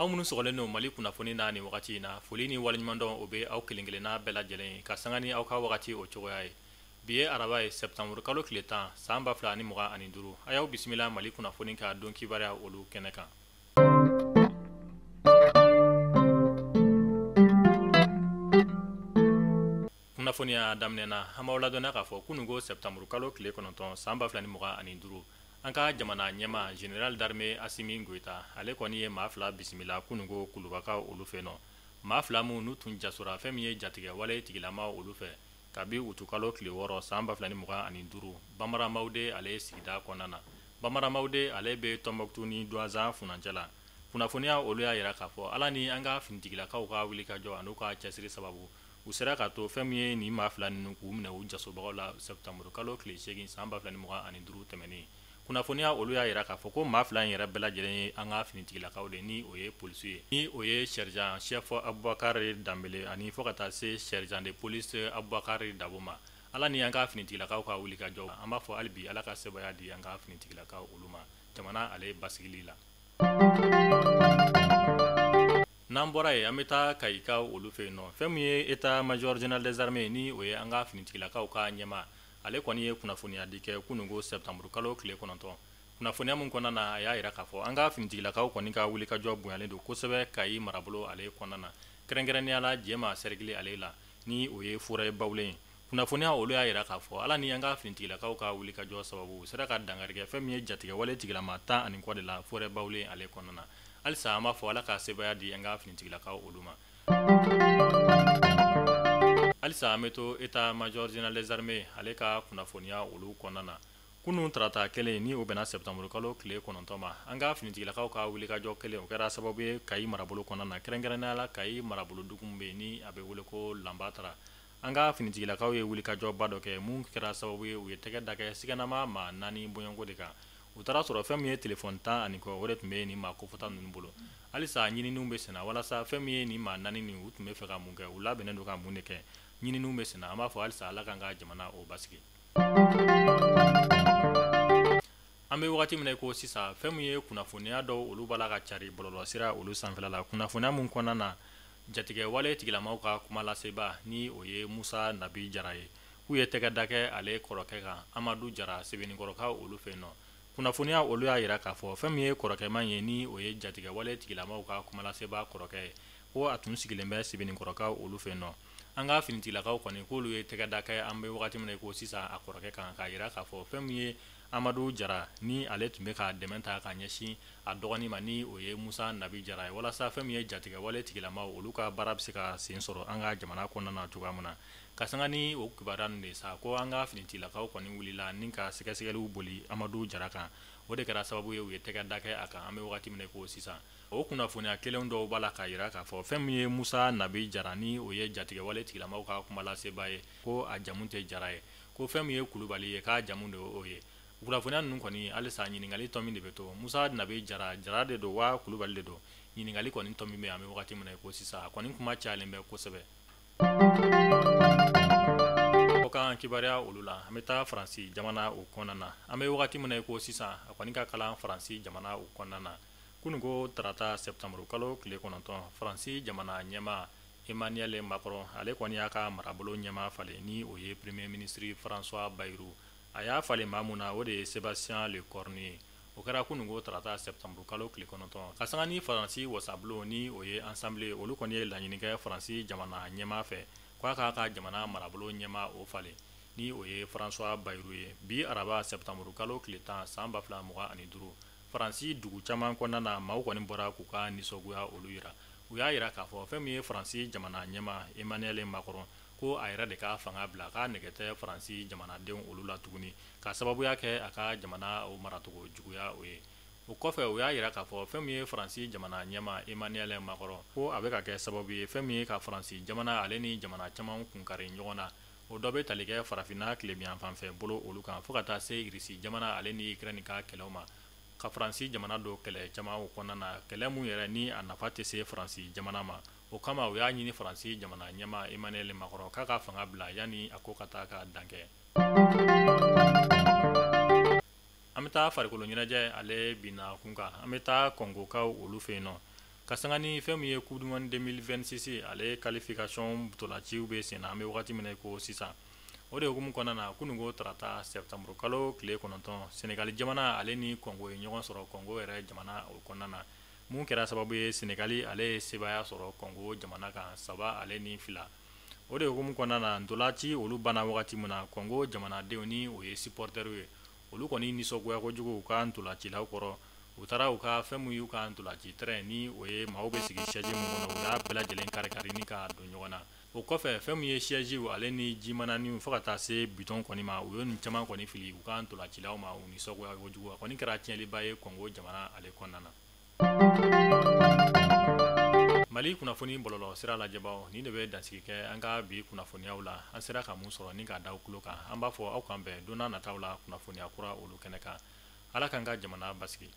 Aw minnu sɔgɔlen don Mali kunnafoni na nin wagati in na, foli ni waleɲumandɔn o bɛ aw kelen-kelenna bɛɛ lajɛlen ye ka sanga ni aw ka wagati o cogoya ye. Bi ye araba ye septembre kalo tile 10 san 2025. A y'aw bisimila Mali kunnafoni ka don kibaruya olu kɛnɛ kan. Kunnafoniya daminɛ na, an b'aw ladɔnniya k'a fɔ kununko septembre kalo tile 9 san 2025, an ka jamana ɲɛmaa général d'armée Assimi Goïta, ale kɔni ye maa fila bisimila kununko Kulubakaw olu fɛ nɔ. Maa fila minnu n'u tun jasora fɛn min ye jatigɛwale tigilamaw olu fɛ kabi utukalo tile 6 san 2025 Bamara Mawude ale sigida kɔnɔna na. Bamara Mawude ale bɛ Tɔnbɔkutu ni Duwanzan funancɛ la. Kunnafoniya olu y'a jira k'a fɔ Ala ni an ka finitigilakaw ka wulikajɔ an'u ka cɛsiri sababu, u sera ka to fɛn min ye nin maa fila ninnu k'u minɛ u jasobagaw la septembre kalo tile 8 san 2025 tɛmɛnen. Kunnafoniya olu y'a jira k'a fɔ ko maa fila in yɛrɛ bɛɛ lajɛlen ye an ka finitigilakaw de ni o ye polisiw ye, ni o ye sergent chef Abubakar Danbele ani fo ka taa se sergent de police Abubakar Dabo ma. Ala ni an ka finitigilakaw ka wulikajɔ, an b'a fɔ hali bi Ala ka sebaaya di an ka finitigilakaw olu ma jamana ale basigili la. N'an bɔra yen, an bɛ taa Kayikaw olu fɛ yen nɔ. Fɛn min ye état major général des armées ni o ye an ka finitigilakaw ka ɲɛmaa, ale kɔni ye kunnafoniya di kɛ kununko septembre kalo tile 9. Kunnafoniya min kɔnɔna na, a y'a jira k'a fɔ an ka finitigilakaw kɔni ka wulikajɔ bonyalen don kosɛbɛ Kayi marabolo ale kɔnɔna na, kɛrɛnkɛrɛnnenya la Jɛma cercle ale la, ni o ye forêt Bawulen ye. Kunnafoniya olu y'a jira k'a fɔ Ala ni an ka finitigilakaw ka wulikajɔ sababu, u sera ka dankari kɛ fɛn min ye jatigɛwale tigilama 10 ani kɔ de la forêt Bawulen ale kɔnɔna na. Halisa an b'a fɔ Ala ka sebaaya di an ka finitigilakaw olu ma. Halisa an bɛ to état major général des armées ale ka kunnafoniya olu kɔnɔna na. Kunun tarata kelen ni o bɛnna septembre kalo tile 9 ma, an ka finitigilakaw ka wulikajɔ kelen o kɛra sababu ye Kayi marabolo kɔnɔna na, kɛrɛnkɛrɛnnenya la Kayi marabolo dugu min bɛ yen ni a bɛ wele ko Lanbatara. An ka finitigilakaw ye wulikajɔba dɔ kɛ mun kɛra sababu ye u ye tɛgɛ da kɛ siganama maa 4 bɔɲɔgɔnko de kan. U taara sɔrɔ fɛn min ye telefɔni 10 ani kɔ, o de tun bɛ nin maa kofɔta ninnu bolo. Halisa ɲininiw bɛ senna walasa fɛn min ye nin maa 4 nin, u tun bɛ fɛ ka mun kɛ, u labɛnnen don ka mun de kɛ, ɲininiw bɛ senna. An b'a fɔ halisa Ala k'an ka jamana o basigi. An bɛ wagati min na i ko sisan, fɛn min ye kunnafoniya dɔw olu b'a la ka cari bɔlɔlɔsira olu sanfɛla la. Kunnafoniya min kɔnɔna na, jatigɛwale tigilamaw ka kuma laseba ni o ye Musa Nabi Jara ye, k'u ye tɛgɛ da kɛ ale kɔrɔkɛ kan Amadu Jara Sebenikɔrɔkaw olu fɛ yen nɔ. Kunnafoniya olu y'a jira k'a fɔ fɛn min ye kɔrɔkɛma ye ni o ye jatigɛwale tigilamaw ka kumalaseba kɔrɔkɛ ye, ko a tun sigilen bɛ Sebenikɔrɔkaw olu fɛ yen nɔ. An ka finitigilakaw kɔni k'olu ye tɛgɛ da kɛ an bɛ wagati min na i ko sisan a kɔrɔkɛ kan, k'a jira k'a fɔ fɛn min ye Amadu Jara ni ale tun bɛ ka dɛmɛ ta ka ɲɛsin a dɔgɔnin ma ni o ye Musa Nabi Jara ye, walasa fɛn min ye jatigɛwale tigilamaw olu ka baara bɛ se ka sen sɔrɔ an ka jamana kɔnɔna na cogoya min na. Ka sanga ni o kibaruya ninnu de sa, ko an ka finitigilakaw kɔni wulila ni ka sɛgɛsɛgɛliw boli Amadu Jara kan. O de kɛra sababu ye u ye tɛgɛ da kɛ a kan an bɛ wagati min na i ko sisan. O kunnafoniya kelen dɔw b'a la k'a jira k'a fɔ fɛn min ye Musa Nabi Jara ni o ye jatigɛwale tigilamaw ka kumalaseba ye, ko a jamu tɛ Jara ye, ko fɛn min ye Kulubali ye k'a jamu de o ye. Kunnafoniya ninnu kɔni halisa ɲininkali tɔ min de bɛ to, Musa Nabi Jara, Jara de don wa Kulubali de don? Ɲininkali kɔni tɔ min bɛ an bɛ wagati min na i ko sisan, a kɔni kuma cayalen bɛ kosɛbɛ. Kan kibaruya olu la, an bɛ taa Faransi jamana o kɔnɔna na. An bɛ wagati min na i ko sisan, a kɔni ka kalan Faransi jamana o kɔnɔna na. Kununko tarata septembre kalo tile 9, Faransi jamana ɲɛmaa Emmanuel Macron ale kɔni y'a ka marabolo ɲɛmaa falen ni o ye premier ministre François Bayrou. A y'a falen maa mun na, o de ye Sébastien Lecornu ye. O kɛra kununko tarata septembre kalo tile 9. Ka sanga ni Faransi wasabulon ni o ye Assemblée, olu kɔni ye laɲini kɛ Faransi jamana ɲɛmaa fɛ k'a k'a ka jamana marabolo ɲɛmaa o falen ni o ye François Bayrou ye. Bi araba septembre kalo tile 10 san 2025, Faransi dugu caman kɔnɔna na, maaw kɔni bɔra k'u ka nisɔngoya olu jira. U y'a jira k'a fɔ fɛn min ye Faransi jamana ɲɛmaa Emmanuel Macron, ko a yɛrɛ de ka fanga bila, k'a nege tɛ Faransi jamanadenw olu la tuguni, ka sababuya kɛ a ka jamana o maracogo juguya o ye. O kɔfɛ, u y'a jira k'a fɔ fɛn min ye Faransi jamana ɲɛmaa Emmanuel Macron, ko a bɛ ka kɛ sababu ye fɛn min ye ka Faransi jamana ale ni jamana caman kunkari ɲɔgɔn na. O dɔ bɛ tali kɛ farafinna tilebinyanfan fɛ bolo olu kan, fo ka taa se Irisi jamana ale ni Ukraine ka kɛlɛw ma, ka Faransi jamana don kɛlɛ caman o kɔnɔna na, kɛlɛ mun yɛrɛ ni a nafa tɛ se Faransi jamana ma. O kama u y'a ɲini Faransi jamana ɲɛmaa Emmanuel Macron k'a ka fanga bila yanni a ko ka taa ka dan kɛ. An bɛ taa farikolo ɲɛnajɛ ale binna kun kan, an bɛ taa Kɔngokaw olu fɛ yen nɔ. Ka sanga ni fɛn min ye Coupe du Monde 2026 ale qualification ntolaciw bɛ sen na, an bɛ wagati min na i ko sisan. O de hukumu kɔnɔna na, kununko tarata septembre kalo tile 9, Senegali jamana ale ni Congo ye ɲɔgɔn sɔrɔ Congo yɛrɛ jamana o kɔnɔna na. Mun kɛra sababu ye, Senegali ale ye sebaaya sɔrɔ Congo jamana kan 3-2. O de hukumu kɔnɔna na, ntolaci olu banna wagati min na, Congo jamanadenw ni o ye supporters ye, olu kɔni nisɔngoya kojugu u ka ntolacilaw kɔrɔ. U taara u ka fɛn min y'u ka ntolaci terrain, ni o ye maaw bɛ sigi chaise min kɔnɔ, u y'a bɛɛ lajɛlen kari-kari ni ka don ɲɔgɔn na. O kɔfɛ, fɛn min ye chaise ale ni jimananiw fo ka taa se bitɔn kɔni ma, u ye nin caman kɔni fili u ka ntolacilaw ma. U nisɔngoya kojugu, a kɔni kɛra tiɲɛliba ye Congo jamana ale kɔnɔna na. Mali kunnafoni bɔlɔlɔ sira lajɛbaw, nin de bɛ dansigi kɛ an ka bi kunnafoniyaw la. An sera ka mun sɔrɔ ni k'a da tulo kan, an b'a fɔ aw kan bɛn don nataw la kunnafoniya kura olu kɛnɛ kan. Ala k'an ka jamana basigi.